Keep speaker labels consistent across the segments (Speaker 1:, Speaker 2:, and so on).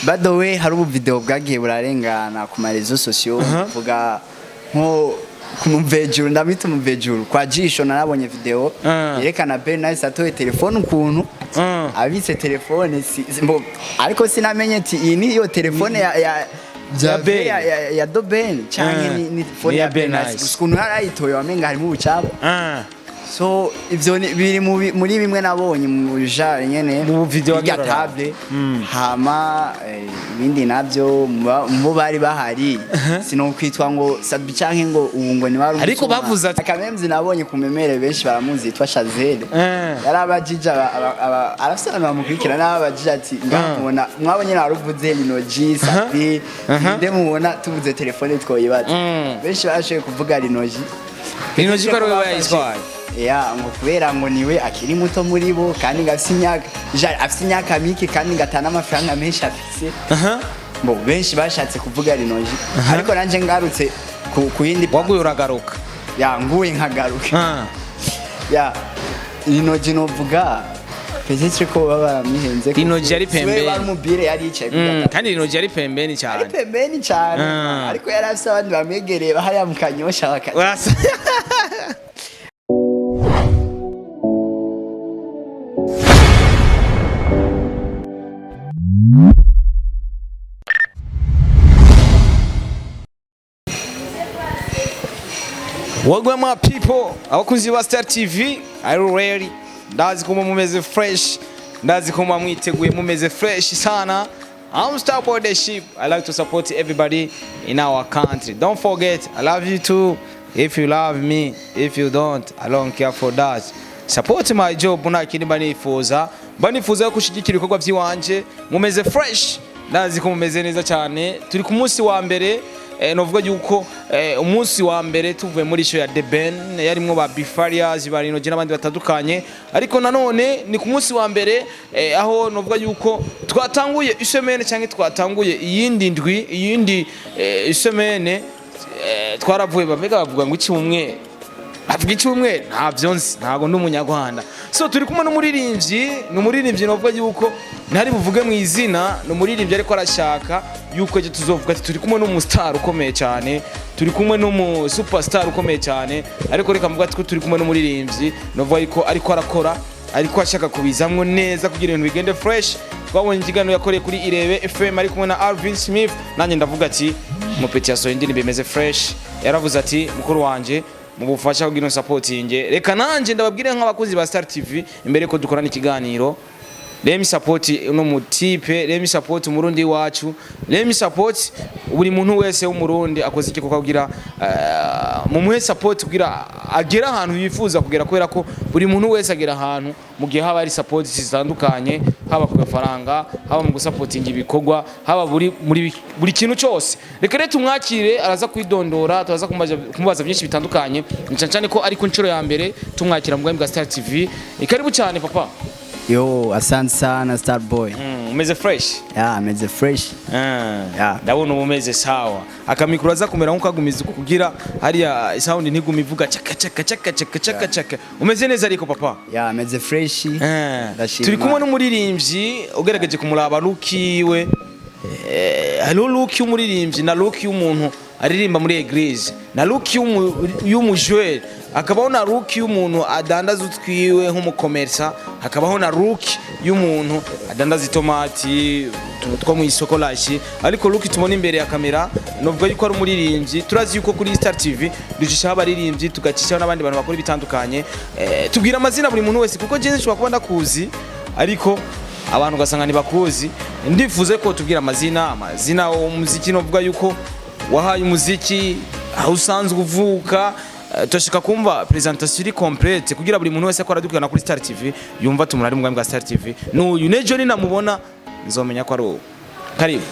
Speaker 1: By the way, hari ubu video bwagiye burarengana ku ma réseaux sociaux, vuga nko ku muvejuru, ndamwita umuvejuru kwa jisho. Narabonye video yerekana Ben Nice atoye telefone, ukuntu abitse telefone ariko sinamenye ati iyi ni yo telefone ya
Speaker 2: Ya Ben.
Speaker 1: ya The Ben canke ni phone
Speaker 2: Ni ya
Speaker 1: ya Ben
Speaker 2: Ben
Speaker 1: Nice.
Speaker 2: Nice.
Speaker 1: Gusa ukuntu yarayitoye wamenga harimo ubucafu. So ivyo biri muri bimwe nabonye mu genre nyene
Speaker 2: Mu video
Speaker 1: irya
Speaker 2: wagira.
Speaker 1: table. Hama ibindi navyo mu bari bahari, sinokwitwa ngo Sabi canke ngo ubu ngo ni wari
Speaker 2: Ariko bavuze ati-
Speaker 1: akamemzi nabonye ku memere, benshi baramuzi, yitwa Shazelle. Yarabajije arafise abantu bamukurikira, n'ababajije ati: "Ngamubona mwabonye naruvuze Lino G, Sabi, ninde mubona tuvuze telefone twoyibaza?" Benshi barashoboye kuvuga Lino G.
Speaker 2: Lino G ko ari we yayitwaye.
Speaker 1: Ya, ngo kubera ngo niwe akiri muto muri bo, kandi ngo afise imyaka afise imyaka mike, kandi ngo atana amafaranga menshi afise. Bo benshi bashatse kuvuga Lino G, ariko nanje ngarutse ku yindi
Speaker 2: Waguye uragaruka.
Speaker 1: Ya, nguye nkagaruka. Ya, Lino G novuga peut-être ko baba baramwihenze.
Speaker 2: Lino G yari pembeni.
Speaker 1: Bari umubire yari yicaye kuri
Speaker 2: Kandi Lino G yari pembeni
Speaker 1: ari
Speaker 2: cyane.
Speaker 1: Pembeni cyane. Ariko yari afise abandi bamwegereye hariya mu Kanyosha baka
Speaker 2: Wagwan my people, abakunzi ba Star TV, are you ready? Ndazi kuma mumeze fresh, ndazi kuma mwiteguye mumeze fresh sana. I'm Star Boy the Ship. I like to support everybody in our country. Don't forget, I love you too. If you love me, if you don't, I don't care for that. Support my job, nta kindi mba nifuza. Mba nifuza ko ushigikira ibikorwa by'iwanje, mumeze fresh. Ndazi ko mumeze neza cyane. Turi ku munsi wa mbere, novuga yuko umunsi wa mbere tuvuye muri show ya The Ben yarimwo ba Bifarias, ba Lino G n'abandi batandukanye, ariko nanone ni ku munsi wa mbere aho novuga yuko twatanguye i semaine cyangwa twatanguye iyindi ndwi, iyindi i semaine. Twaravuye bamega bavuga ngo iki umwe avuga icyumweru, ntabyo nzi, ntabwo ndi Umunyarwanda. So turi kumwe n'umuririmbyi, ni umuririmbyi navuga yuko ntari buvuge mu izina, ni umuririmbyi ariko arashaka yuko ejo tuzovuga ati turi kumwe n'umustar ukomeye cyane, turi kumwe n'umu superstar ukomeye cyane. Ariko reka mvuga ati ko turi kumwe n'umuririmbyi navuga yuko ariko arakora, ariko ashaka kubizamwo neza kugira ibintu bigende fresh. Twabonye ikiganiro yakoreye kuri Irebe FM ari kumwe na Alvin Smith, nanjye ndavuga ati mupeti yasohoye indirimbo imeze fresh. Yaravuze ati: "Mukuru wanje, mu bufasha kugira supporting, reka nanjye ndababwire nk'abakozi ba Star TV imbere ko dukorana ikiganiro, let me support uno mutipe, let me support Umurundi wacu, let me support buri muntu wese w'Umurundi akoze iki kugira mumuhe support kugira agera ahantu yifuza kugera, kubera ko buri muntu wese agera ahantu mu gihe haba hari support zitandukanye, haba ku gafaranga, haba mu gusapotinga ibikorwa, haba buri muri buri kintu cyose. Reka rero tumwakire, araza kwidondora, turaza kumubaza byinshi bitandukanye, cyane cyane ko ari ku nshuro ya mbere tumwakira mu bwami bwa Star TV. Karibu cyane, papa.
Speaker 1: Yo, asante sana, Star Boy.
Speaker 2: Umeze fresh?
Speaker 1: Ya, ameze fresh. Yeah.
Speaker 2: Ndabona uba umeze sawa. Akamikoro aza kumera nk'uko agumiza uko kugira hariya sound ntigume ivuga chaka chaka chaka chaka chaka chaka. Umeze neza ariko, papa?
Speaker 1: Ya, ameze fresh. Ndashima.
Speaker 2: Turi kumwe n'umuririmbyi, ugerageje kumuraba look yiwe, hariho look y'umuririmbyi na look y'umuntu aririmba muri église na look y'umujweri, hakabaho na look y'umuntu adandaza utwiwe nk'umukomersa, hakabaho na look y'umuntu adandaza itomati, utuntu two mu isoko lashi. Ariko look tubona imbere ya kamera, novuga yuko ari umuririmbyi. Turazi yuko kuri Star TV ducishaho abaririmbyi, tugacishaho n'abandi bantu bakora ibitandukanye. Tubwira amazina buri muntu wese, kuko jewe nshobora kuba ndakuzi ariko abantu ugasanga ntibakuzi. Ndifuze ko tubwira amazina, umuziki novuga yuko wahaye umuziki, aho usanzwe uvuka. Turashaka kumva presentation iri complete kugira buri muntu wese ko aradukurikirana kuri Star TV yumva tumuri ari mu bwami bwa Star TV n'uyu, nejo ninamubona nzomenya ko ari uwo. Karibu.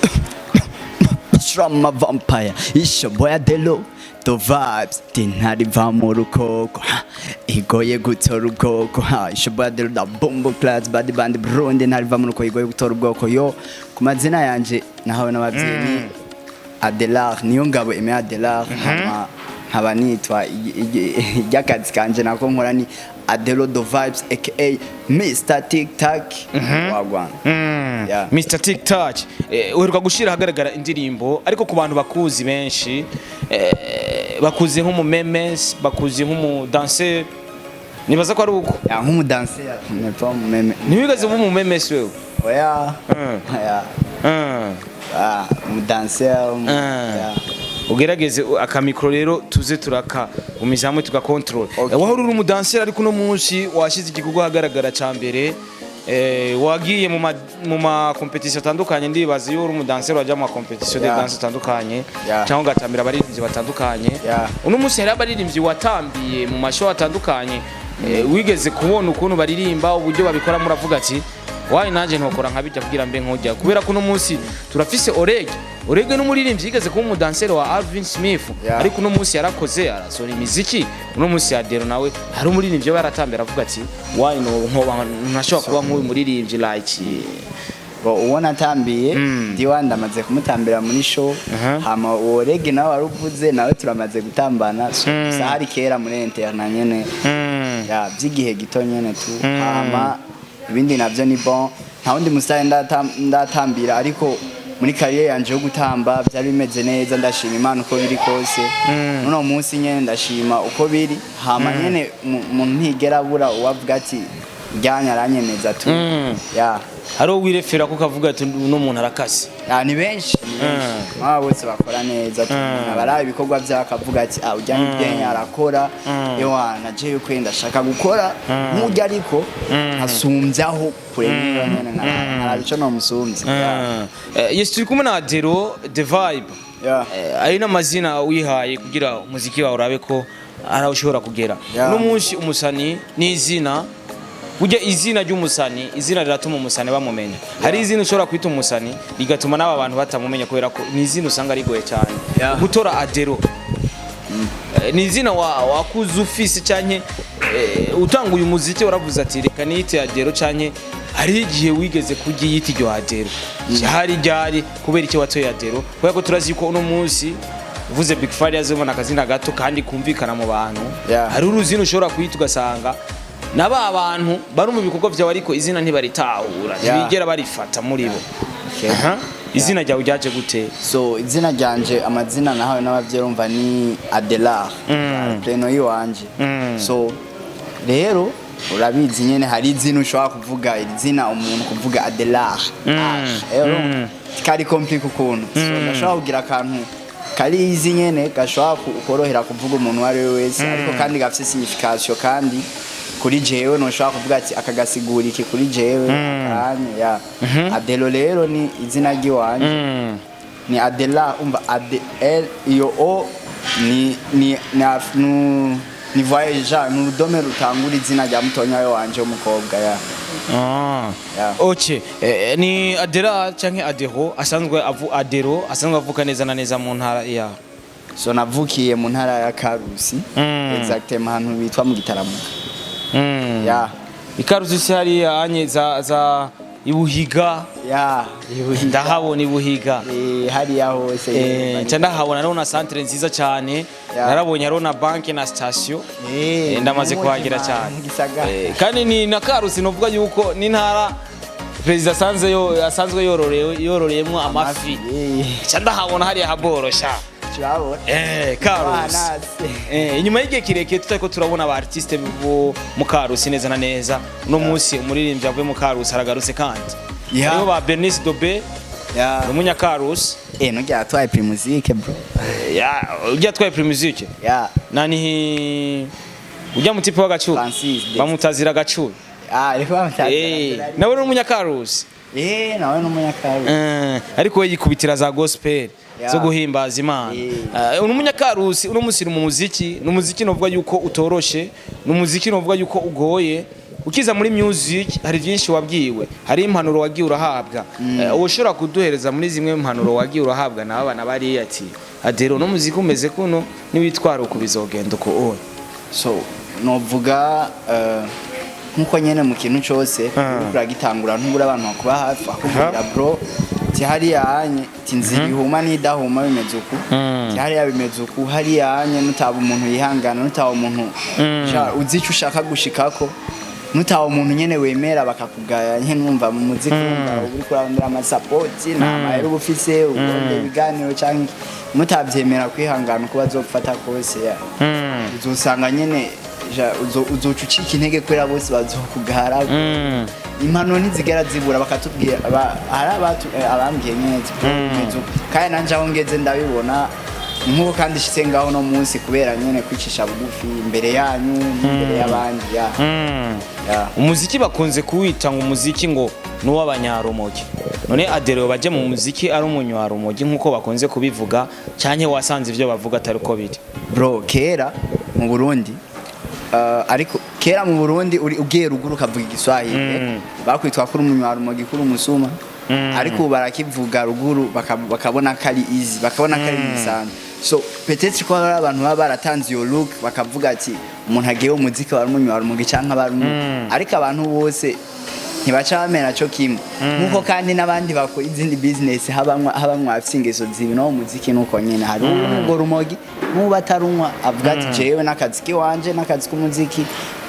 Speaker 1: From a vampire, it's your boy Adelo. The vibes, tinariva mu rukoko, ha, igoye gutora ubwoko, ha. It's your boy Adelo, the bombo class, badi bandi Burundi, ntariva mu rukoko, igoye gutora ubwoko. Yo, ku mazina yanje nahawe n'abavyeyi ni Adelar, niyo ngabo Aimé Adelar, hama nkaba nitwa iry'akazi kanje nako nkora ni Adelo the Vibes aka Mr Tic Tac, wagwan. Yeah.
Speaker 2: Mr Tic Tac, uheruka gushira ahagaragara indirimbo, ariko ku bantu bakuzi benshi, bakuzi nk'umu memes, bakuzi nk'umu dancer, nibaza ko ari uko.
Speaker 1: Ya, nk'umudanser, n'est pas meme.
Speaker 2: Ntiwigeze uba umu memes wewe?
Speaker 1: Oya. Ya. Ah, umudanser. Ya.
Speaker 2: Ugerageze akamikro rero tuze turaka umiza hamwe tugakontorora.
Speaker 1: Okay.
Speaker 2: Wahora uri umudanseri, ariko uno munsi washize igikorwa ahagaragara ca mbere, wagiye mu ma competition atandukanye. Ndibaza iyo uri umudanseri wajya mu ma competition de danse atandukanye cyangwa ugatambira abaririmbyi batandukanye. Uno munsi hari abaririmbyi watambiye mu ma show atandukanye, wigeze kubona ukuntu baririmba, uburyo babikora, muravuga ati wayi nanjye ntokora nkabijya kugira mbe nkujya, kubera ko uno munsi turafise Orege. Orege n'umuririmbyi yigeze kuba umudanseri wa Alvin Smith, ariko uno munsi yarakoze, arasohora imiziki. Uno munsi Adero nawe hari umuririmbyi we yaratambira avuga ati wayi no nkoba ntashobora kuba nk'uyu muririmbyi like.
Speaker 1: Bo, uwo natambiye, Diwa, ndamaze kumutambira muri show. Hama uwo Rege nawe waruvuze, nawe turamaze gutambana. So, gusa hari kera muri internat nyene, ya by'igihe gito nyene tu. Hama ibindi navyo ni bon, nta wundi musitari ndatambira, ariko muri carrière yanje yo gutamba byari bimeze neza. Ndashima Imana uko biri kose. Uno munsi nyene ndashima uko biri. Hama nyene umuntu ntigera abura uwavuga ati ryanya aranyemeza tu. Ya.
Speaker 2: Hari uwo wirefera ko ukavuga ati uno muntu arakase?
Speaker 1: Ah, ni benshi, ni benshi. Aba bose bakora neza tu. Abaraba ibikorwa vyabo akavuga ati ah, ujya ni arakora, ewa na jewe kwe ndashaka gukora nk'urya, ariko nkasumbyaho kure niyo nyene nkaraba ico nomusumbya. Yeah.
Speaker 2: Yes, turi kumwe na Adero the Vibe. Ayo n'amazina wihaye kugira umuziki wawe urabe ko ari aho ushobora kugera. Uno munsi umusani n'izina, burya izina ry'umusani, izina riratuma umusani bamumenya. Hari izina ushobora kwita umusani rigatuma n'aba bantu batamumenya, kubera ko ni izina usanga rigoye cyane gutora. Adero, ni izina wakuze ufise, canke utanguye umuziki waravuze ati reka niyite Adero, canke hariho igihe wigeze kuryiyita iryo Adero? Hari ryari? Kubera icyo watoye Adero? Kubera ko turazi ko uno munsi uvuze Big Farious ubona akazina gato kandi kumvikana mu bantu. Hari uruzina ushobora kuyita ugasanga na ba bantu bari mu bikorwa byawe, ariko izina ntibaritahura, ntibigera barifata muri bo.
Speaker 1: Okay.
Speaker 2: Aha. Izina ryawe ryaje gute?
Speaker 1: So, izina ryanje, amazina nahawe n'abavyeyi, urumva ni Adelar, prénom yiwanje. So rero urabizi nyene, hari izina ushobora kuvuga, iri zina umuntu kuvuga Adelar, rero kari compliqué ukuntu. So ndashobora kugira akantu kari izi nyene gashobora korohera kuvuga umuntu uwo ari we wese, ariko kandi gafise signification, kandi kuri jewe ntushobora kuvuga ati aka gasigura iki kuri jewe akanya ya Adelo. Rero ni izina ry'iwanje, ni Adela. Umva, Ade L, iyo O ni voyage, ni urudome rutangura izina rya mutonya we wanje w'umukobwa ya. Yeah.
Speaker 2: Okay, ni Adela canke Adero asanzwe avu Adero asanzwe avuka neza na neza mu ntara ya?
Speaker 1: So navukiye mu ntara ya Karusi, exactement ahantu bitwa mu Gitaramuka. Ya.
Speaker 2: Ikarusi si hariya anye za Ibuhiga?
Speaker 1: Ya.
Speaker 2: Ndahabona Ibuhiga.
Speaker 1: Hariya hose.
Speaker 2: Nca ndahabona, hariho na centre nziza cyane. Narabonye hariho na banki na station. Ndamaze
Speaker 1: mu
Speaker 2: kuhagera
Speaker 1: mujyi,
Speaker 2: cyane.
Speaker 1: mu gisagara.
Speaker 2: Kandi ni na Karusi novuga yuko ni intara perezida asanzwe yo asanzwe yororeyemo amafi. Nca ndahabona hariya haborosha.
Speaker 1: Turabona.
Speaker 2: Karusi.
Speaker 1: Wanase.
Speaker 2: Inyuma y'igihe kirekire tutariko turabona aba artiste bo mu Karusi neza na neza, uno munsi umuririmbyi avuye mu Karusi aragarutse kandi. Hariho ba Bernice Dobe, umunyakarusi.
Speaker 1: Nurya yatwaye Primusic, bro.
Speaker 2: Ya, ujya atwaye Primusic.
Speaker 1: Ya.
Speaker 2: Nani, ujya mu tipe w'agacuru?
Speaker 1: Francis Dexter.
Speaker 2: Bamutazira agacuru.
Speaker 1: Ah, reko bamutazira.
Speaker 2: Nawe ni umunyakarusi.
Speaker 1: Nawe ni umunyakarusi.
Speaker 2: Ariko we yikubitira za gospel zo guhimbaza Imana. Uno munyakarusi uno munsi ni mu muziki, ni umuziki novuga yuko utoroshe, ni umuziki novuga yuko ugoye. Ukiza muri music hari byinshi wabwiwe, hari impanuro wagiye urahabwa. Ushobora kuduhereza muri zimwe mu mpanuro wagiye urahabwa n'abana bariya ati Adero, no muziki umeze kuno, niwitwara uko bizogenda uko oya?
Speaker 1: So novuga, nkuko nyene mu kintu cose uriko uragitangura ntubura abantu bakuba hafi bakubwira bro ati Ti hariya hanye, ti inzira ihuma n'idahuma bimeze uku, ti hariya bimeze uku, hariya hanye nutaba umuntu yihangana, nutaba umuntu uzi ico ushaka gushikako, nutaba umuntu nyene wemera bakakugaya nyene. Numva mu muziki, wumva uba uriko urarondera amasapoti, nta mahera uba ufise, urondera ibiganiro canke iki. Mutavyemera kwihangana uko bazofata kose, ya uzosanga nyene uzoca ucika intege kubera bose bazokugara. Impano ntizigera zibura. Bakatubwira hari abambwiye nyene ati, "Bro, bimeze uku." Kandi nanje aho ngeze ndabibona nkuko kandi ishitse ngaho no munsi kubera nyene kwicisha bugufi imbere yanyu n'imbere y'abandi, ya. Ya.
Speaker 2: Umuziki bakunze kuwita ngo umuziki ngo nuw'abanyarumogi. None Adero baje mu muziki ari umunywarumogi nkuko bakunze kubivuga, canke wasanze ivyo bavuga atari uko biri?
Speaker 1: Bro, kera mu Burundi, ariko kera mu Burundi uri ugiye ruguru ukavuga Igiswahili, bakwitwa kuri umunywarumogi, kuri umusuma. Ariko ubu barakivuga ruguru bakabona ko ari easy, bakabona ko ari bisanzwe. So peut-être ko hari abantu baba baratanze iyo look, bakavuga ati umuntu agiye mu muziki wari umunywarumogi canke abari ariko abantu bose ntibaca bamera co kimwe, nkuko kandi n'abandi bakora izindi business habamwo abafise ingeso zibi. No mu muziki nuko nyene, hari urwo rumogi n'ubu atarunywa avuga ati jewe n'akazi kiwanje, n'akazi k'umuziki,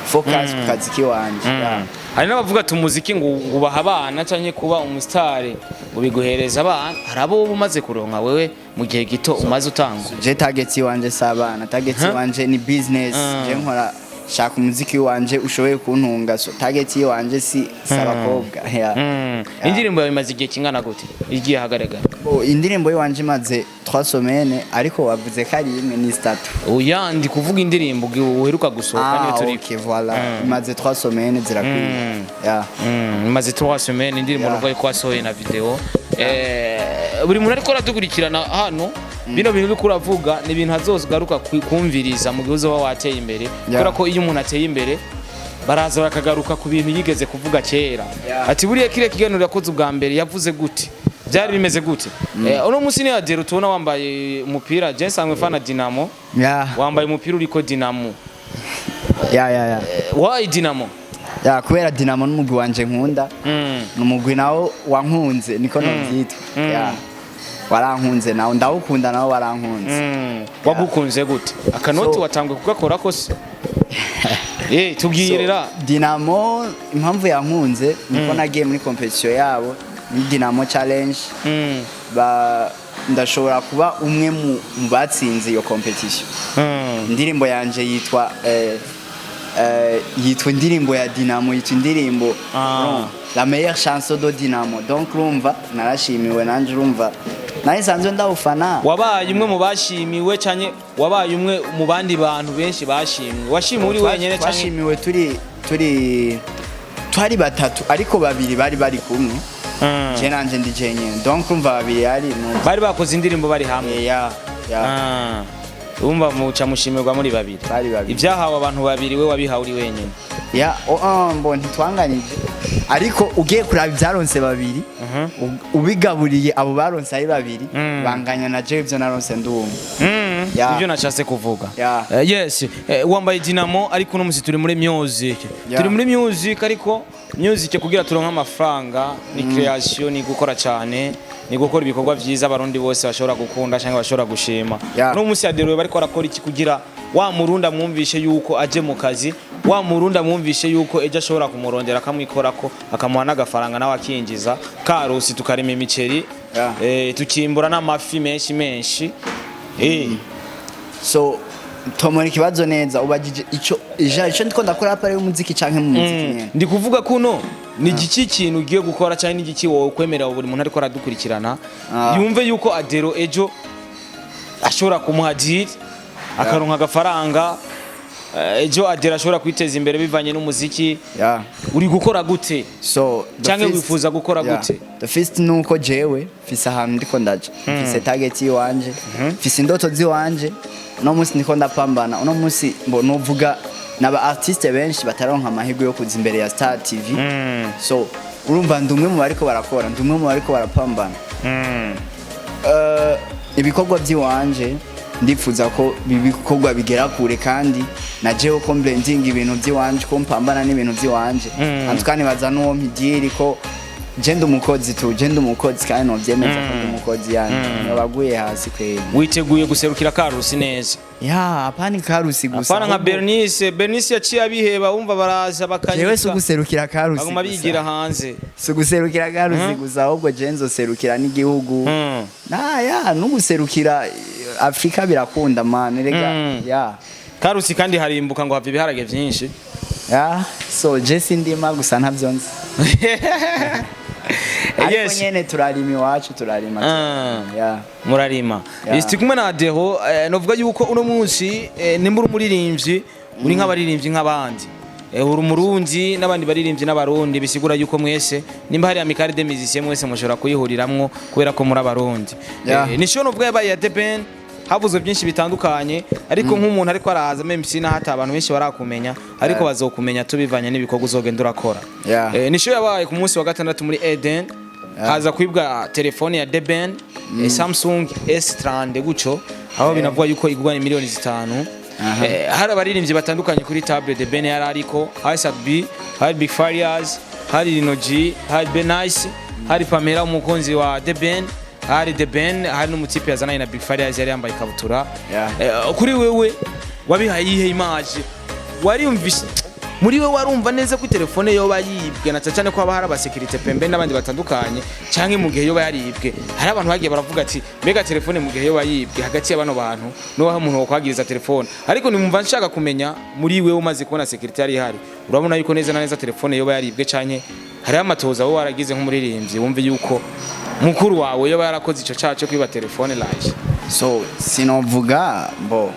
Speaker 1: focus ku kazi kiwanje. Yeah.
Speaker 2: Hari n'abavuga ati umuziki ngo ubaha abana, canke kuba umusitari ngo biguhereza abana. Hari abo wowe umaze kuronka wewe mu gihe gito umaze utanga?
Speaker 1: Je target iwanje si abana, target iwanje ni business. Je nkora, shaka umuziki wanje ushoboye kuntunga, so target iwanje si abakobwa. Yeah.
Speaker 2: Yeah. Indirimbo yawe imaze igihe kingana gute igiye ahagaragara?
Speaker 1: Bo, indirimbo iwanje imaze 3 semaines, ariko wavuze ko ari imwe, ni zitatu.
Speaker 2: Oya, ndi kuvuga indirimbo uheruka gusohoka, niyo
Speaker 1: Ah,
Speaker 2: turi.
Speaker 1: ok, voilà, imaze 3 semaines, zirakwiye. Yeah.
Speaker 2: Imaze 3 semaines indirimbo.
Speaker 1: Yeah.
Speaker 2: Nubwo ariko wasohoye na video, buri muntu ariko aradukurikirana hano, bino bintu uriko uravuga ni ibintu azogaruka kumviriza mu gihe uzoba wateye imbere, kubera ko iyo umuntu ateye imbere baraza bakagaruka ku bintu yigeze kuvuga kera, ati buriya kiriya kiganiro yakoze ubwa mbere yavuze gute, byari bimeze gute? Uno munsi ni Adero tubona wambaye umupira, je nsanzwe fana Dinamo, wambaye umupira uriko Dinamo.
Speaker 1: Ya.
Speaker 2: Why Dinamo?
Speaker 1: Ya, kubera Dinamo n'umugwi wanje nkunda. Ni umugwi nawo wankunze, niko novyitwa. Ya, warankunze nawo, ndawukunda, nawo warankunze.
Speaker 2: Wagukunze gute? Akanoti watanguye kugakora ko se? Tubwirira.
Speaker 1: So, Dinamo impamvu yankunze niko nagiye muri competition yabo, ni Dinamo Challenge. Ba ndashobora kuba umwe mu batsinze iyo competition. Indirimbo yanje yitwa yitwa indirimbo ya Dinamo, yitwa indirimbo urumva, la meilleure chanson de Dinamo. Donc urumva narashimiwe nanje, urumva nari nsanzwe ndawufana.
Speaker 2: Wabaye umwe mu bashimiwe canke wabaye umwe mu bandi bantu benshi bashimwe? Washimiwe uri wenyene canke?
Speaker 1: Twashimiwe turi twari batatu, ariko babiri bari kumwe. Je nanje ndi jenyene, donc urumva babiri yari
Speaker 2: Bari bakoze indirimbo bari hamwe?
Speaker 1: Ya.
Speaker 2: Ah. Urumva muca mushimirwa muri babiri.
Speaker 1: Bari babiri.
Speaker 2: Ibyahawe abantu babiri, we wabihawe uri wenyene.
Speaker 1: Ya, oh, mbo ntitwanganije, ariko ugiye kuraba ibyaronse babiri, ubigaburiye abo baronse ari babiri, banganya na jewe ivyo naronse ndumva. Ya.
Speaker 2: Ibyo nashatse kuvuga.
Speaker 1: Ya.
Speaker 2: Yes, wambaye Dinamo, ariko uno musi turi muri music.
Speaker 1: Ya.
Speaker 2: Turi muri music, ariko music kugira turonke amafaranga ni creation, ni gukora cyane, ni gukora ibikorwa vyiza abarundi bose bashobora gukunda cyangwa bashobora gushima.
Speaker 1: Ya.
Speaker 2: Uno musi Aderoye bariko arakora iki kugira wa murundi amwumvishe yuko aje mu kazi, wa murundi amwumvishe yuko ejo ashobora kumurondera akamwikorako, akamuha n'agafaranga nawe akinjiza karusi, tukarima imiceri,
Speaker 1: Ya.
Speaker 2: tukimbura n'amafi menshi menshi?
Speaker 1: So tomora ikibazo neza, ubajije ico ija ico ndiko ndakora apare y'umuziki canke mu muziki nyene?
Speaker 2: Ndi kuvuga kuno ni igiki kintu ugiye gukora cyangwa ni igiki wowe kwemerera buri muntu ariko aradukurikirana yumve yuko Adero ejo ashobora kumuha deal akaronka agafaranga, ejo Adero ashobora kwiteza imbere bivanye n'umuziki?
Speaker 1: Ya.
Speaker 2: Uri gukora gute?
Speaker 1: So the
Speaker 2: Canke
Speaker 1: first-
Speaker 2: wifuza gukora
Speaker 1: Yeah.
Speaker 2: gute?
Speaker 1: The first nuko jewe mfise ahantu ndiko ndaja, mfise target yiwanje, mfise indoto ziwanje. Uno munsi ndiko ndapambana, uno munsi mbo nuvuga n'aba artiste benshi bataronka amahirwe yo kuza imbere ya Star TV. So urumva ndi umwe mu bariko barakora, ndi umwe mu bariko barapambana. Ibikorwa by'iwanje ndifuza ko ibikorwa bigera kure, kandi na jewe ko blending ibintu by'iwanje, ko mpambana n'ibintu by'iwanje, mm. Nibaza n'uwo mpidiri ko Je ndi umukozi tu, je ndi umukozi kandi novyemeza ko ndi umukozi yani baguye hasi kweli.
Speaker 2: Witeguye guserukira Karusi neza?
Speaker 1: Ya, hapana Karusi gusa.
Speaker 2: Apana nka
Speaker 1: ahubwo
Speaker 2: Bernice. Bernice yaciye abiheba, wumva baraza
Speaker 1: jewe si
Speaker 2: bakanyika
Speaker 1: uguserukira Karusi
Speaker 2: baguma bigira
Speaker 1: gusa,
Speaker 2: hanze.
Speaker 1: Si uguserukira Karusi gusa, ahubwo je nzoserukira n'igihugu. Na ya nuguserukira Afrika birakunda man, rega. Ya.
Speaker 2: Karusi kandi harimbuka ngo hava ibiharage vyinshi.
Speaker 1: Ya, so je sindima gusa, ntavyo nzi, ariko nyene turarima iwacu, turarima. Ya.
Speaker 2: Murarima.
Speaker 1: Yeah.
Speaker 2: Turi kumwe na Dero. Novuga yuko uno munsi nimba uri umuririmbyi, uri nk'abaririmbyi nk'abandi. Uri umurundi n'abandi baririmbyi n'abarundi, bisigura yuko mwese nimba hari amicale des musiciens mwese mushobora kuyihuriramwo kubera ko muri abarundi. Ni show novuga yabaye ya The Ben, havuzwe byinshi bitandukanye, ariko nk'umuntu ariko araza même si naho ata abantu benshi barakumenya, ariko bazokumenya tubivanye n'ibikorwa uzogenda urakora. Ni show yabaye ku munsi wa gatandatu muri Eden, haza kwibwa telefone ya The Ben, Samsung S30 guco, aho binavugwa yuko igurwa ni miliyoni 5. Hari abaririmbyi batandukanye kuri table The Ben yari ariko, hari Sat-B, hari Big Farious, hari Lino G, hari Benice, hari Pamela umukunzi wa The Ben, hari The Ben, hari n'umutipe yazananye na Big Farious yari yambaye ikabutura. Kuri wewe wabihaye iyihe image? Wariyumvise muri we, warumva neza ko telefone yoba yibwe, na cyane cyane ko haba hari abasekirite pembe n'abandi batandukanye, canke mu gihe yoba yaribwe hari abantu bagiye baravuga ati mbega telefone mu gihe yoba yibwe hagati ya bano bantu nubaho umuntu wokwagiriza telefone? Ariko nimumva nshaka kumenya, muri wewe umaze kubona sécurité yari ihari, urabona yuko neza na neza telefone yoba yaribwe, canke hariho amatoza wowe waragize nk'umuririmbyi wumve yuko mukuru wawe yoba yarakoze ico caha cyo kwiba telefone like?
Speaker 1: So sinovuga bo,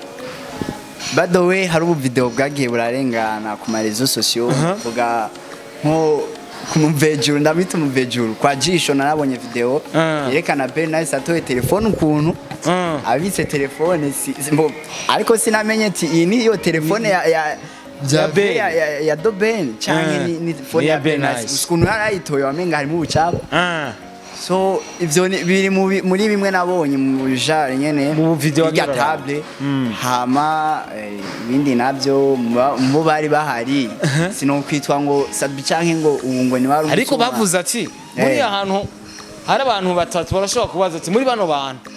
Speaker 1: by the way hari ubu video bwagiye burarengana ku ma réseaux sociaux, vuga nko ku muvejuru, ndabita umuvejuru kwa jisho, narabonye video yerekana Ben Nice atoye telefone ukuntu abitse telefone ariko sinamenye ati iyi niyo telefone ya
Speaker 2: Ya Ben.
Speaker 1: ya The Ben canke ni phone
Speaker 2: Ni ya
Speaker 1: ya Ben
Speaker 2: Ben
Speaker 1: Nice.
Speaker 2: Nice.
Speaker 1: Gusa ukuntu yarayitoye wamenga harimo ubucafu. So ivyo biri muri bimwe nabonye mu bijare nyene
Speaker 2: Mu video
Speaker 1: irya
Speaker 2: wagiye uraraba.
Speaker 1: table. Hama ibindi navyo mu bari bahari sinokwitwa ngo Sat-B canke ngo ubu ngo ni bari
Speaker 2: Ariko
Speaker 1: umusuma.
Speaker 2: bavuze ati muri ahantu hari abantu batatu, barashobora kubaza ati muri bano bantu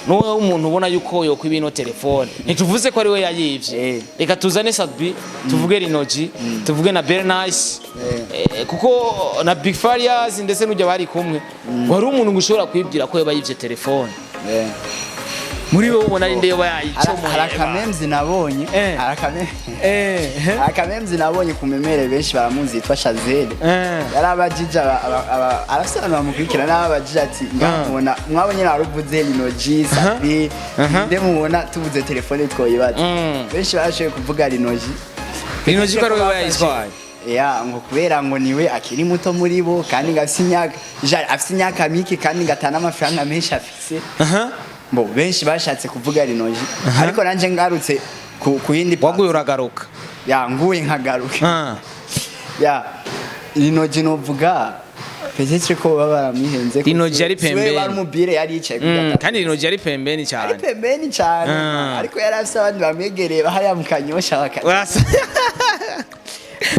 Speaker 2: nuwe umuntu ubona yuko yokwiba ino telefone, ntituvuze ko ari we yayivye, reka tuzane Sat-B, tuvuge Rinoji, tuvuge na Bernice, kuko na Big Farious ndetse n'ujya bari kumwe, wari umuntu ngo ushobora kwibwira ko yoba yivye telefone. Muri wowe ubona ari nde yoba yayicomoye?
Speaker 1: Hari akamemzi nabonye. Hari akamemzi nabonye ku memere, benshi baramuzi, yitwa Shazelle. Yarabajije arafise abantu bamukurikira, n'ababajije ati ngamubona mwabonye naruvuze Lino G, Sat-B, nde mubona tubuze telefone twoyibaza? Benshi barashoboye kuvuga Lino G.
Speaker 2: Lino G ko ari we yayitwaye.
Speaker 1: Ya, ngo kubera ngo niwe akiri muto muri bo kandi ngo afise imyaka afise imyaka mike kandi ngo atana amafaranga menshi afise. Bo benshi bashatse kuvuga Lino G, ariko nanje ngarutse ku yindi part.
Speaker 2: Waguye uragaruka.
Speaker 1: Ya, nguye nkagaruka. Ya, Lino G novuga peut-être ko baba baramwihenze.
Speaker 2: Lino G yari
Speaker 1: Siwe
Speaker 2: pembeni.
Speaker 1: wari umubire, yari yicaye ku gatatu.
Speaker 2: Kandi Lino G yari pembeni
Speaker 1: Ari
Speaker 2: cyane.
Speaker 1: pembeni cyane. Ariko yari afise abandi bamwegereye hariya mu Kanyosha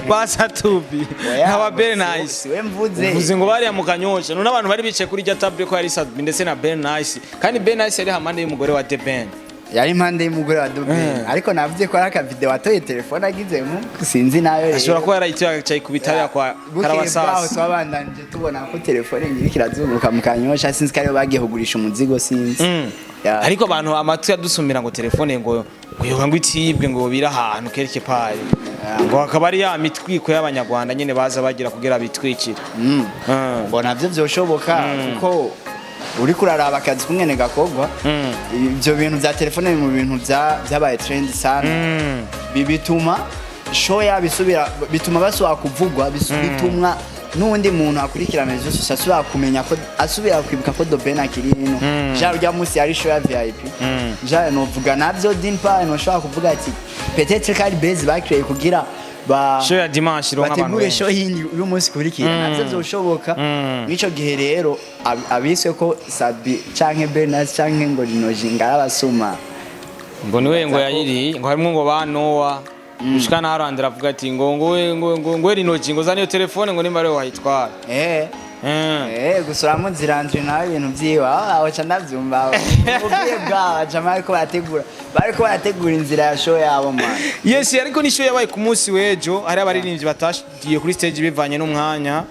Speaker 2: Basa tubi
Speaker 1: Oya,
Speaker 2: nkaba
Speaker 1: ngo
Speaker 2: Bernice.
Speaker 1: Siwe mvuze.
Speaker 2: Uvuze ngo bariya mu Kanyosha, none abantu bari bicaye kuri irya table ko yari Sat-B ndetse na Bernice, kandi Bernice yari hamande y'umugore wa The Ben.
Speaker 1: Yari impande y'umugore wa The Ben, ariko navuze ko ari akavideo watoye telefone agize mu sinzi nayo rero.
Speaker 2: Ashobora kuba yarayitoye agacayikubita hariya kwa
Speaker 1: Bukeye bwaho
Speaker 2: Karabasasi.
Speaker 1: twabandanije tubona ko telefone ngiriko irazunguruka mu Kanyosha, sinzi ko ariyo bagiye kugurisha umuzigo, sinzi. Ya.
Speaker 2: Ariko abantu amatwi yadusumira ngo telefone ngo yoba ngo itibwe ngo biri ahantu quelque part, ngo akaba ari ya mitwiko y'abanyarwanda nyene baza bagira kugira bitwikire.
Speaker 1: Ngo navyo vyoshoboka kuko uriko uraraba akazi kungene gakorwa. Ivyo bintu vya telefone biri mu bintu vyabaye trend sana. Bituma show yabo isubira, bituma basubira kuvugwa, bitumwa n'undi muntu akurikirana izo sociaux asubira kumenya ko, asubira kwibuka ko The Ben akiri hino. Ja urya munsi yari show ya VIP. Ja novuga navyo dimpa noshobora kuvuga ati peut-être ko ari base bakiriye kugira ba
Speaker 2: Show ya dimanche ironka abantu
Speaker 1: bategure
Speaker 2: benshi.
Speaker 1: show yindi y'umunsi kurikira, navyo vyoshoboka. Mw'ico gihe rero abiswe ko Sat-B canke Bernas canke ngo Rinoji ngarabasuma.
Speaker 2: Ngo niwe ngo yayiri, ngo harimwo ngo ba Noah gushika na Arandra avuga ati ngo ngo we ngo ngo ngo Rinoji ngo zana iyo telefone ngo nimba ariwe wayitwara.
Speaker 1: Gusa uramuzi nawe ibintu vyiwe aho ca ndavyumva ubwiye bwawe aca bariko barategura inzira ya show yabo, man.
Speaker 2: Yes, ariko ni show yabaye ku munsi w'ejo. Hari abaririmbyi batashigiye kuri stage bivanye n'umwanya.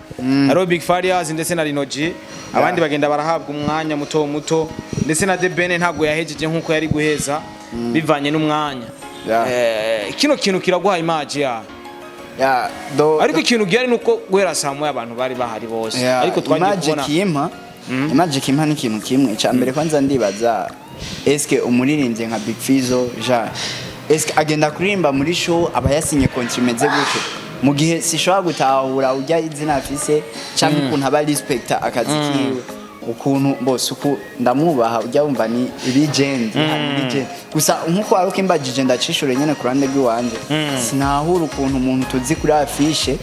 Speaker 2: Hariho Big Farious ndetse na Lino G, abandi bagenda barahabwa umwanya muto muto, ndetse na The Ben ntabwo yahejeje nkuko yari guheza bivanye n'umwanya. Kino kintu kiraguha image ya
Speaker 1: Ya, do
Speaker 2: ariko ikintu gihari nuko guhera saa moya abantu bari bahari bose,
Speaker 1: Yeah,
Speaker 2: ariko twagiye
Speaker 1: image
Speaker 2: kubona
Speaker 1: kimpa image kimpa ni ikintu kimwe cya mbere. Kwanza ndibaza, eske umuririmbyi nka Big Fizzo ja eske agenda kuririmba muri show aba yasinye contrat imeze gute, mu gihe sishobora gutahura ujya izina afise cyangwa ukuntu aba respecta akazi kiwe, ukuntu bose uku ndamwubaha, ujya wumva ni legend, ni legend. Gusa nkuko wari ukimbajije, ndacishure nyene ku ruhande rw'iwanje, sinahura ukuntu umuntu tuzi kuri affiche,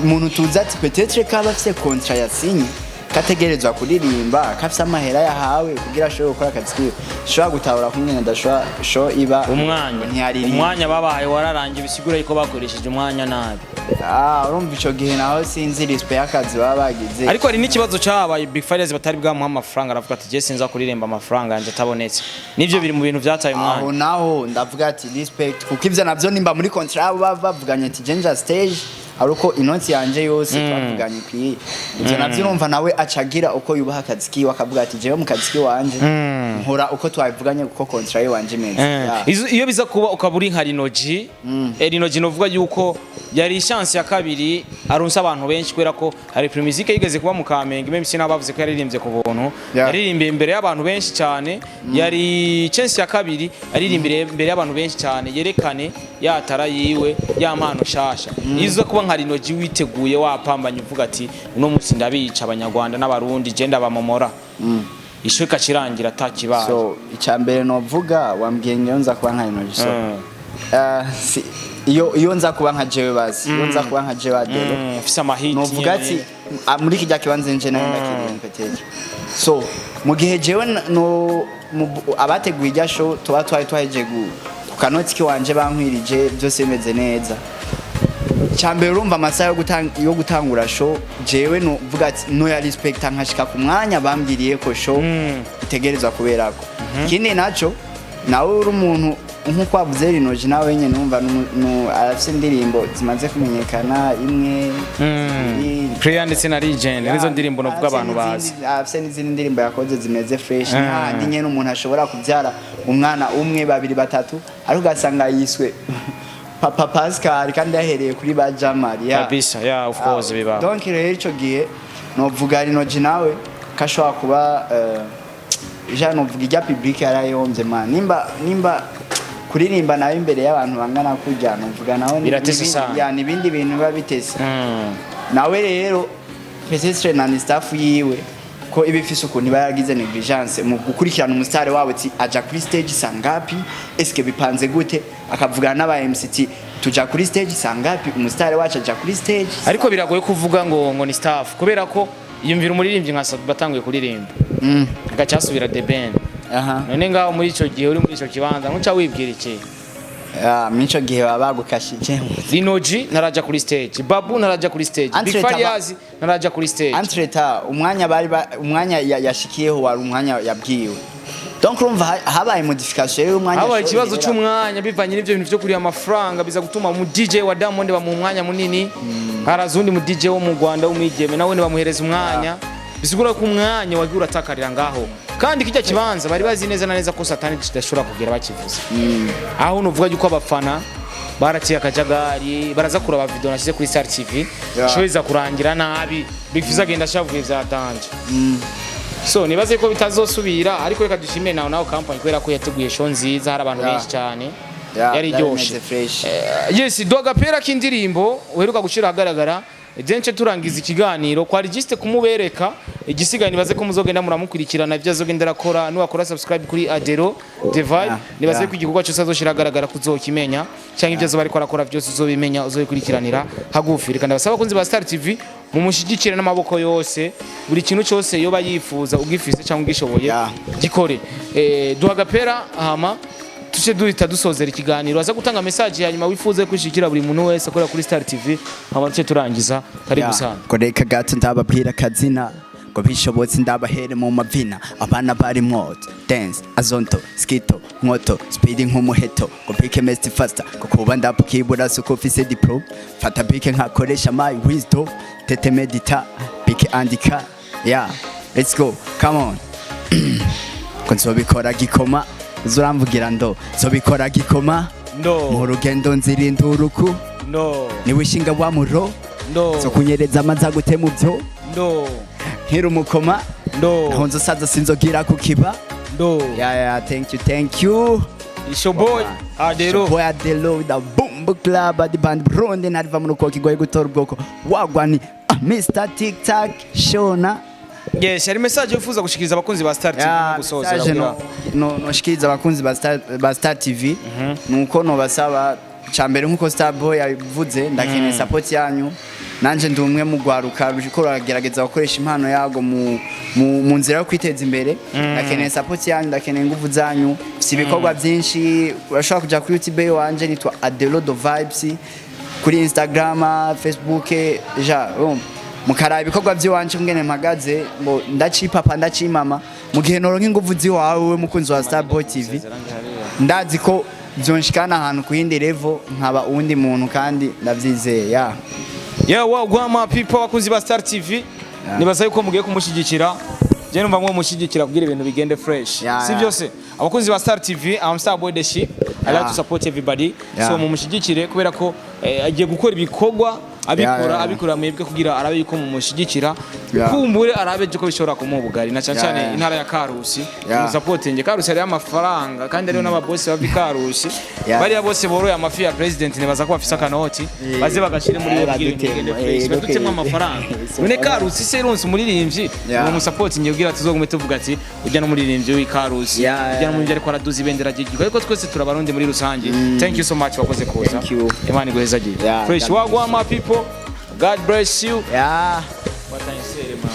Speaker 1: umuntu tuzi ati peut-être ko aba afise contrat yasinye, kategerezwa kuririmba, kafise amahera yahawe kugira ashobore gukora akazi kiwe, shobora gutahura kumwe ndashobora show iba
Speaker 2: umwanya
Speaker 1: ntiyaririmba.
Speaker 2: Umwanya babahaye wararangiye, bisigura yuko bakoresheje umwanya nabi.
Speaker 1: Ah, urumva ico gihe naho sinzi respect y'akazi baba bagize.
Speaker 2: Ariko hari n'ikibazo cyabaye, Big Farious batari bwamuha amafaranga, aravuga ati: "Je sinza kuririmba amafaranga yanjye atabonetse." Nivyo biri mu bintu vyataye
Speaker 1: Aho
Speaker 2: umwanya.
Speaker 1: naho ndavuga ati respect, kuko ivyo navyo nimba muri contrat yabo baba bavuganye ati jenja stage ari uko inoti yanje yose twavuganye ikwiye, ivyo navyo urumva nawe acagira uko yubaha akazi kiwe, akavuga ati jewe mu kazi kiwanje nkora uko twabivuganye kuko contrat yiwanje imeze. Yeah.
Speaker 2: Iyo biza kuba ukaba uri nka Lino G, Lino G novuga yuko yari chance ya kabiri aronse abantu benshi, kubera ko hari Primusic yigeze kuba mu Kamenge, même si nabavuze ko yaririmbye ku buntu, yaririmbiye imbere y'abantu benshi cyane. Yari chance ya kabiri aririmbire imbere y'abantu benshi cyane, yerekane yatara yiwe, ya mpano shasha. Izo kuba nka Lino G witeguye, wapambanye, uvuga ati uno munsi ndabica Abanyarwanda n'Abarundi, je ndabamomora, isho ikacirangira atakibaye.
Speaker 1: So icya mbere novuga, wambwiye ngewe nza kuba nka Lino G, so iyo nza kuba nka jewe, bazi iyo nza kuba nka jewe Adelo,
Speaker 2: ufise amahiti
Speaker 1: novuga
Speaker 2: nyene.
Speaker 1: ati muri kijya kibanza nje nayo ndakiriye peut-être. So mu gihe jewe no abateguye ijya show tuba twari twaheje ku kanoti kiwanje bankwirije, byose bimeze neza. Cyambere urumva amasaha yo gutangura show, jewe novuga ati no ya respecta nkashika ku mwanya bambwiriye ko show itegerezwa kuberako. Ikindi naco, nawe uri umuntu nk'uko wavuze Lino G, nawe nyene numva arafise indirimbo zimaze kumenyekana, imwe, zibiri.
Speaker 2: Prayer ndetse na Legend nizo ndirimbo novuga
Speaker 1: Arafise
Speaker 2: abantu bazi.
Speaker 1: Arafise n'izindi ndirimbo yakoze zimeze fresh. Ntahandi nyene umuntu ashobora kubyara umwana umwe, babiri, batatu, ariko ugasanga yiswe Papa Pascal kandi yahereye kuri ba Jamari ya.
Speaker 2: Kabisa, yeah, of course biba.
Speaker 1: Donc rero ico gihe novuga Lino G nawe kashobora kuba ja novuga ijya public yarayombye, man. Nimba kuririmba nawe imbere y'abantu bangana kurya, novuga nawe
Speaker 2: Biratese sana.
Speaker 1: Ya, nibindi bintu biba bitese. Nawe rero peut-être na ni staff yiwe ko iba ifise ukuntu iba yaragize négligence mu gukurikirana umusitari wabo, ati aja kuri stage sangapi, eske bipanze gute, akavugana n'aba MCT, tuja kuri stage sangapi, umusitari wacu aja kuri stage.
Speaker 2: Ariko biragoye kuvuga ngo ni staff, kubera ko yumvira umuririmbyi nka Sabi batanguye kuririmba, agaca asubira The Ben. None ngaho muri ico gihe uri muri ico kibanza, ntuca wibwira iki?
Speaker 1: Ah, muri ico gihe baba bagukashije.
Speaker 2: Lino G ntaraja kuri stage, Babu ntaraja kuri stage, Big Farious ntaraja kuri stage.
Speaker 1: Entre-temps umwanya bari umwanya yashikiyeho wari umwanya yabwiwe, donc urumva habaye modification y'umwanya.
Speaker 2: Habaye
Speaker 1: Show
Speaker 2: ikibazo
Speaker 1: ihera.
Speaker 2: c'umwanya bivanye n'ivyo bintu vyo kuriha amafaranga, biza gutuma mu DJ wa Diamond bamuha umwanya munini, haraza undi mu DJ wo mu Rwanda w'umwigeme, nawe bamuhereza umwanya, bisigura ko umwanya wagiye uratakarira ngaho. Kandi kijya kibanza bari bazi neza na neza ko Satani kidashobora kugera bakivuze, aho nuvuga yuko abafana baratiye akajagari, baraza kuraba video nashyize kuri Star TV. Show iza kurangira nabi, Big Fizzo agenda ashavuye vya danger. So nibaze ko bitazosubira, ariko reka dushimire nawe company kubera ko yateguye show nziza, hari abantu benshi cyane, yari iryoshe.
Speaker 1: Byari bimeze fresh.
Speaker 2: Yes, duha agapera k'indirimbo uheruka gushyira ahagaragara, jence turangiza ikiganiro kwa registre kumubereka igisigaye. Nibaze ko muzogenda muramukurikirana ibyo azogenda arakora, nuwakora subscribe kuri Adero The Vibe, nibaze ko igikorwa cyose azoshira ahagaragara kuzokimenya, cyangwa ibyo azoba ariko arakora byose uzobimenya, uzobikurikiranira hagufi. Reka ndabasaba abakunzi ba Star TV mumushyigikire n'amaboko yose, buri kintu cyose yoba yifuza, ugifise cyangwa ugishoboye, gikore. Duha agapera hama tuce. Tuce duhita dusozera ikiganiro, aza gutanga message ya nyuma wifuze kwishikira buri muntu wese akorera kuri Star TV, hama tuce turangiza. Karibu sana.
Speaker 1: Ngo reka gato ndababwira akazina, ngo bishobotse ndabahere mu mavina. Abana bari mwoto dance azonto skito mwoto speed nk'umuheto, ngo bike mesti faster, ngo kuba ndapukibura suko ufise diplome. Fata bike nkakoresha my wisdom, tete medita bike andika. Yeah, let's go, come on. Ko nzobikora gikoma, uzuramvugira ndo nzobikora gikoma.
Speaker 2: Ndo.
Speaker 1: Mu rugendo nzirinda uruku.
Speaker 2: Ndo.
Speaker 1: Niwishinga wa muro.
Speaker 2: Ndo.
Speaker 1: Zo kunyereza amaza gutema uvyo.
Speaker 2: Ndo.
Speaker 1: Nkiri umukoma.
Speaker 2: Ndo.
Speaker 1: Naho nzosaza sinzogira kukiba.
Speaker 2: Ndo.
Speaker 1: Yeah, thank you, thank you.
Speaker 2: It's your boy Adero.
Speaker 1: Boy Adelo, the Boom Club, the band Burundi, nariva mu rukoki goye gutora ubwoko wagwani, ah, Mr Tic Tac Shona.
Speaker 2: Yes, hari message wifuza gushikiriza abakunzi ba Star TV
Speaker 1: Ya,
Speaker 2: mu gusozera?
Speaker 1: message no no noshikiriza abakunzi ba Star TV nuko nobasaba cambere, nkuko Star Boy yabivuze, ndakeneye support yanyu. Nanje ndi umwe mu gwaruka ruriko ruragerageza gukoresha impano yago mu nzira yo kwiteza imbere. Ndakeneye support yanyu, ndakeneye ingufu zanyu. Mfise ibikorwa byinshi. Urashobora kuja kuri YouTube wanje, nitwa Adelo the Vibes, kuri Instagram, Facebook, ja mukaraba ibikorwa by'iwanje ngene mpagaze, ngo ndacipapa ndacimama. Mu gihe noronka ingufu ziwawe, mukunzi wa Star Boy TV, ndazi ko byonshikana ahantu ku yindi level, nkaba uwundi muntu, kandi ndavyizeye ya.
Speaker 2: Yeah, wagwan my people, abakunzi ba Star TV. Nibaza yuko mugiye kumushyigikira. Je numva mwo mushyigikira kugira ibintu bigende fresh. Si byose. Abakunzi ba Star TV, I'm Star Boy the Ship. I like to support everybody. So mumushyigikire kubera ko agiye gukora ibikorwa abikora abikora mwebwe kugira arabe yuko mumushyigikira. Kumbure arabe ko bishobora kumuha ubugari na cyane cyane intara ya Karusi. Musapotinge Karusi, hariyo amafaranga kandi hariyo n'ababosi bava i Karusi. Bariya bose boroye amafi ya president, nibaza ko bafise akanoti, baze bagashire muri we kugira ibintu bigende fresh. Badutemo amafaranga. None Karusi se ironse umuririmbyi, ngo musapotinge kugira tuzogume tuvuga ati ujya n'umuririmbyi w'i Karusi, ujya n'umuririmbyi ariko araduza ibendera ry'igihugu, ariko twese turabarundi muri rusange. Thank you so much, wakoze kuza.
Speaker 1: Thank you.
Speaker 2: Imana iguhezagire. Fresh.
Speaker 1: God.
Speaker 2: Wagwan my people, God bless you. Watanyisere, man.